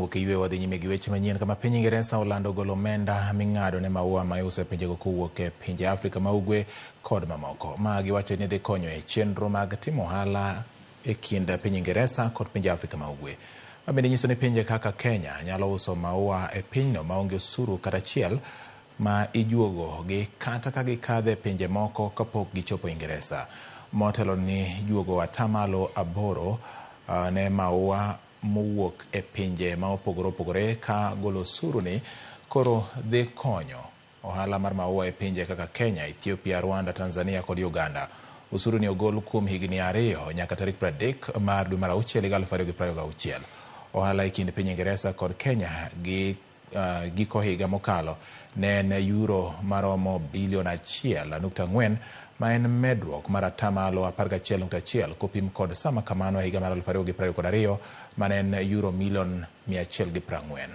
Kapok iyweyo wadhi nyime gi weche manyien kama piny Ingeresa olando golo omenda ming'ado ne maua ma iuso e pinjego kowuok e pinje Afrika ma Ugwe kod mamoko. Ma giwacho ni dhi konyo e chenro mag timo ohala e kind piny Ingeresa kod pinje Afrika ma Ugwe. Ma bende nyiso ni pinje kaka Kenya nyalo uso maua e pinyno maonge osuru kata achiel ma ijuogo gi kata ka gikadho e pinje moko kapok gichopo Ingeresa. Motelo ni juogo 8% ne maua mowuok e pinje ma opogore opogore ka golo osuru ni koro dhi konyo ohala mar maua e pinje kaka Kenya, Ethiopia, Rwanda, Tanzania kod Uganda. Osuru ni ogol kuom higni 2 nyaka tarik 30 mar dwe mar auchiel higa 2026. Ohala e kind piny Ingeresa kod Kenya gi giko higa mokalo ne en euro maromo bilion 1.4 ma en medruok mar 11.1% kopim kod sama kamano e higa mar 2022 mane en euro milion 140.